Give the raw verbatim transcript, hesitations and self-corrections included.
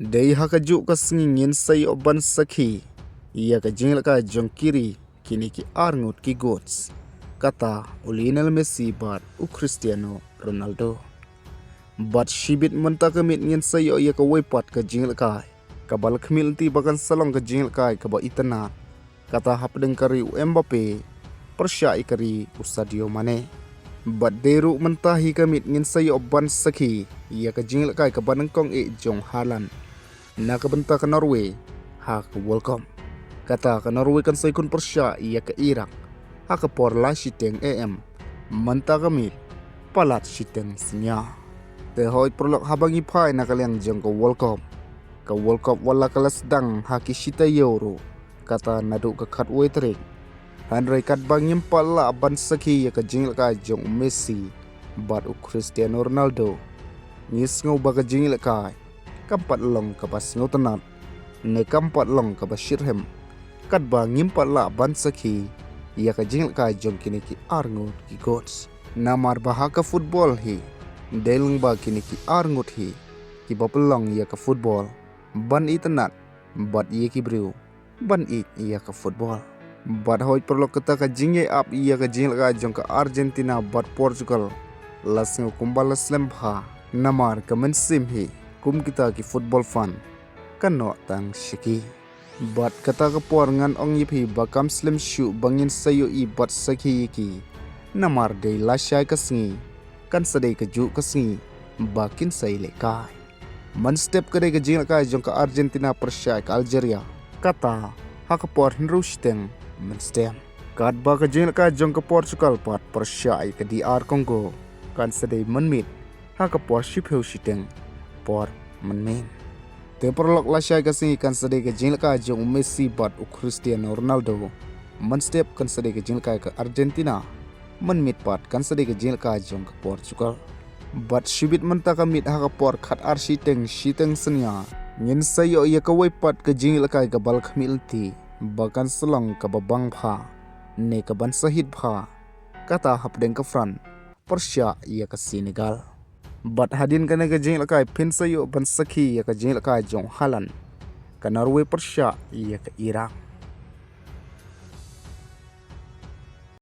Dei ha kajuh ka sngi ngin sa ïoh ban sakhi ïa ka jingïalehkai jong ki ri kine ki arngut ki goats, kata u Lionel Messi bad u Cristiano Ronaldo. Bad shibit mynta ka miet ngin sa ïoh ïa kawei pat ka jingïalehkai kaba la khmih lynti ba kan sa long ka jingïalehkai kaba itynnad, kata hapdeng ka ri u Mbappe pyrshah ïa ka ri u Sadio Mane. Bad dei ruh mynta hi ka miet ngin sa ïoh ban sakhi ïa ka jingïalehkai kaba nyngkong eh jong Haaland na ka bynta ka Norway ha ka World Cup. Kata ka Norway kan sa ïakhun pyrshah ïa ka Iraq ha ka por lai shiteng A M mynta ka miet palat shiteng synñia. Te hooid paralok, haba ngi phai na ka liang jong ka World Cup, ka World Cup wat la ka la sdang ha ki shi taïew ruh, kata naduh ka khatwei tarik, hynrei katba ngim pat lah ban sakhi ïa ka jingïalehkai jong u Messi bad u Cristiano Ronaldo, ngi sngew ba ka jingïalehkai kam pat long kaba sngewtynnad ne kam pat long kaba shitrhem katba ngim pat lah ban sakhi ïa ka jingïalehkai jong kine ki arngut ki goats. Namar ba ha ka football hi, dei lyngba kine ki arngut hi kiba pynlong ïa ka football ban itynnad bad ïa ki briew ban ïeit ïa ka football. Bad hooid paralok, kata ka jingïaid ap ïa ka jingïalehkai jong ka Argentina bad Portugal la sngew kumba la slem bha, namar ka mynsiem hi kum kita ki football fan ka noh tang sha ki. Bad kata ka por ngan ong ïa phi ba kam slem shuh ba ngin sa ïohi bad sakhi ïa ki, namar dei lashai ka sngi kan sa dei kajuh ka sngi ba kin sa ïalehkai. Mynstep ka dei ka jingïalehkai jong ka Argentina pyrshah ïa ka Algeria, kata ha ka por hynriew shiteng mynstep. Katba ka jingïalehkai jong ka Portugal pat pyrshah ïa ka D R Congo kan sa dei mynmiet ha ka por shiphew shiteng por mynmiet. Te paralok, lashai ka sngi kan sa dei ka jingïalehkai jong u Messi bad u Cristiano Ronaldo. Mynstep kan sa dei ka jingïalehkai ka Argentina, mynmiet pat kan sa dei ka jingïalehkai jong ka Portugal. Bad shibit mynta ka miet ha ka por khatar shiteng shiteng synñia, ngin sa ïoh ïa kawei pat ka jingïalehkai kaba la khmih lynti ba kan sa long kaba bang bha ne kaban sa hit bha, kata hapdeng ka France pyrshah ïa ka Senegal. Bad hadien kane ka jingïalehkai phin sa ïoh ban sakhi ïa ka jingïalehkai jong Haaland, ka Norway pyrshah ïa ka Iraq.